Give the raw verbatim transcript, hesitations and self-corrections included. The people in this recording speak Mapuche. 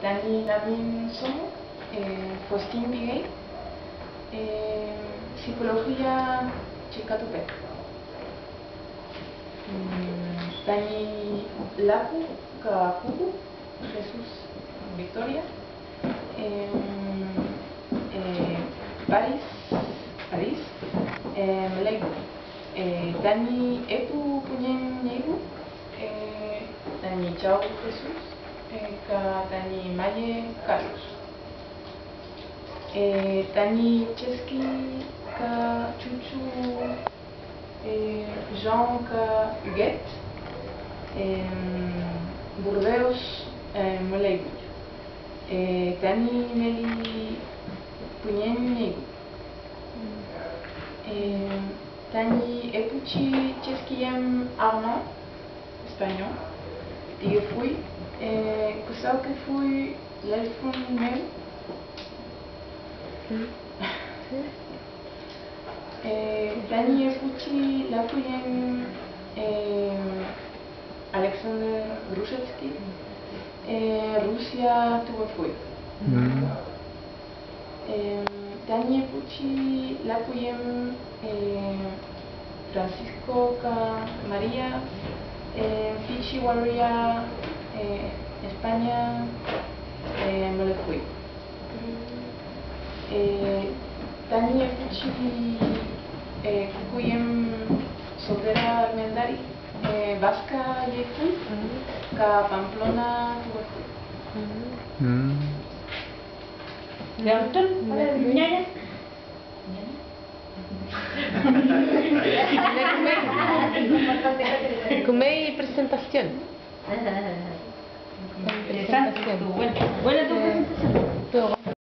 Tañi lamngen domo, eh, Faustin pingey, eh, psikología chillkatupe. Mm, tañi laku ka kuku, Jesus Victoria, em, eh, Paris, Paris, eh, müley. Eh, tañi epu püñeñeru, eh, tañi chaw Jesus, eh, ka tañi maye Carlos. Eh, tañi cheski ka chuchu, eh, Jean ka Huguette, em, Burdeos, eh, müley. Eh, tañi meli püñeñeru. Eh, tañi epuchi cheskiyem Armand, español, tiyefuy, eh, küdawkefuy lelfün mew. Eh, tañi epuchi lafuyem, eh, Alexander Grushevsky, eh, Rusia tuwefuy. Mm. Em, tañi epuchi lafuyem, eh, Francisco ka Maria, eh, pichi waria, eh, España, eh, mülefuy. Eh, tañi epuchi, eh, kukuyem Sotera Armendari, eh, Vasca yefuy, ka Pamplona tuwefuy. Mm. Kümey presentación. Interesante, estuvo bueno. Bueno,